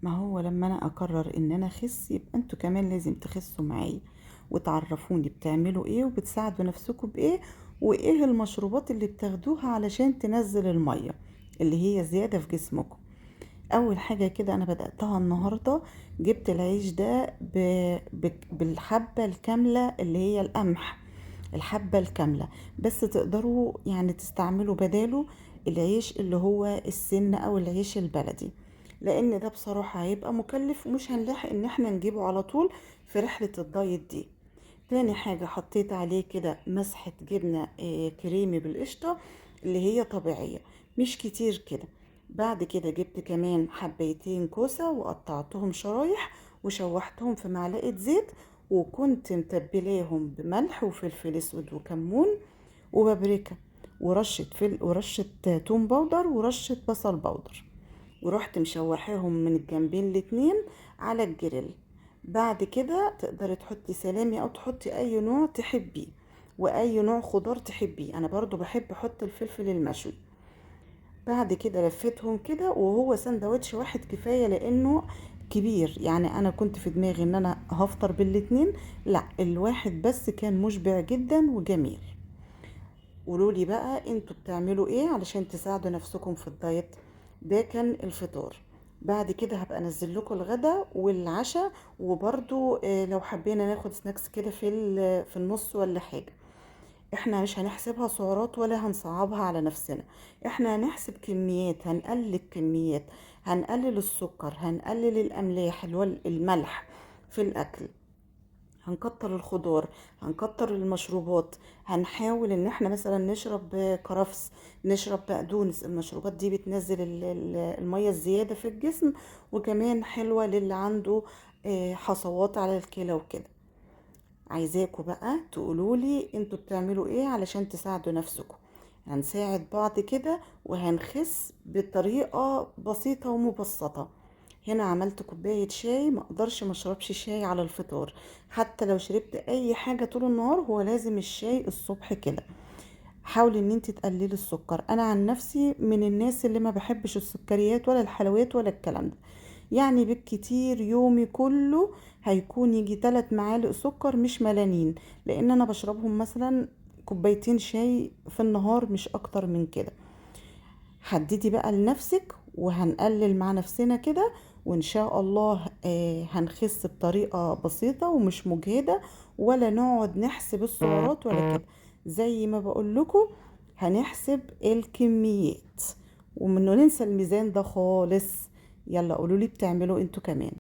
ما هو لما انا اقرر ان انا اخس يبقى انتوا كمان لازم تخسوا معايا وتعرفوني بتعملوا ايه وبتساعدوا نفسكم بايه وايه المشروبات اللي بتاخدوها علشان تنزل المية اللي هي زيادة في جسمكم. اول حاجة كده انا بدأتها النهاردة، جبت العيش ده بالحبة الكاملة اللي هي القمح، الحبة الكاملة، بس تقدروا يعني تستعملوا بداله العيش اللي هو السن او العيش البلدي، لان ده بصراحة هيبقى مكلف ومش هنلاحق ان احنا نجيبه على طول في رحلة الدايت دي. تاني حاجة حطيت عليه كده مسحة جبنة كريمي بالقشطة اللي هي طبيعية مش كتير كده. بعد كده جبت كمان حبايتين كوسة وقطعتهم شرايح وشوحتهم في معلقة زيت، وكنت متبلاهم بملح وفلفل اسود وكمون وبابريكا ورشة توم powder ورشة بصل powder، ورحت مشوحاهم من الجنبين الاتنين على الجريل. بعد كده تقدري تحطي سلامي او تحطي اي نوع تحبيه واي نوع خضار تحبيه، انا برضو بحب احط الفلفل المشوي. بعد كده لفيتهم كده، وهو سندوتش واحد كفاية لانه كبير، يعني انا كنت في دماغي ان انا هفطر بالاتنين، لا الواحد بس كان مشبع جدا وجميل. قولولي بقى انتوا بتعملوا ايه علشان تساعدوا نفسكم في الدايت. ده كان الفطار. بعد كده هبقى انزل لكم الغدا والعشاء، وبرضو لو حبينا ناخد سناكس كده في النص ولا حاجة. احنا مش هنحسبها سعرات ولا هنصعبها على نفسنا، احنا هنحسب كميات، هنقلل كميات، هنقلل السكر، هنقلل الاملاح اللي هو الملح في الاكل، هنكتر الخضار، هنكتر المشروبات، هنحاول ان احنا مثلا نشرب كرفس، نشرب بقدونس. المشروبات دي بتنزل المية الزيادة في الجسم، وكمان حلوة للي عنده حصوات على الكلى وكده. عايزاكوا بقى تقولولي انتوا بتعملوا ايه علشان تساعدوا نفسكم. هنساعد بعض كده وهنخس بطريقة بسيطة ومبسطة. هنا عملت كوباية شاي، ما اقدرش ما اشربش شاي على الفطار، حتى لو شربت اي حاجة طول النهار هو لازم الشاي الصبح كده. حاولي ان انت تقللي السكر. انا عن نفسي من الناس اللي ما بحبش السكريات ولا الحلويات ولا الكلام ده، يعني بالكتير يومي كله هيكون يجي 3 معالق سكر مش ملانين، لان انا بشربهم مثلا كوبايتين شاي في النهار مش اكتر من كده. حددي بقى لنفسك، وهنقلل مع نفسنا كده، وان شاء الله هنخس بطريقة بسيطة ومش مجهدة، ولا نقعد نحسب السعرات ولا كده. زي ما بقول لكم هنحسب الكميات ومنه ننسى الميزان ده خالص. يلا قولولي بتعملوا انتوا كمان.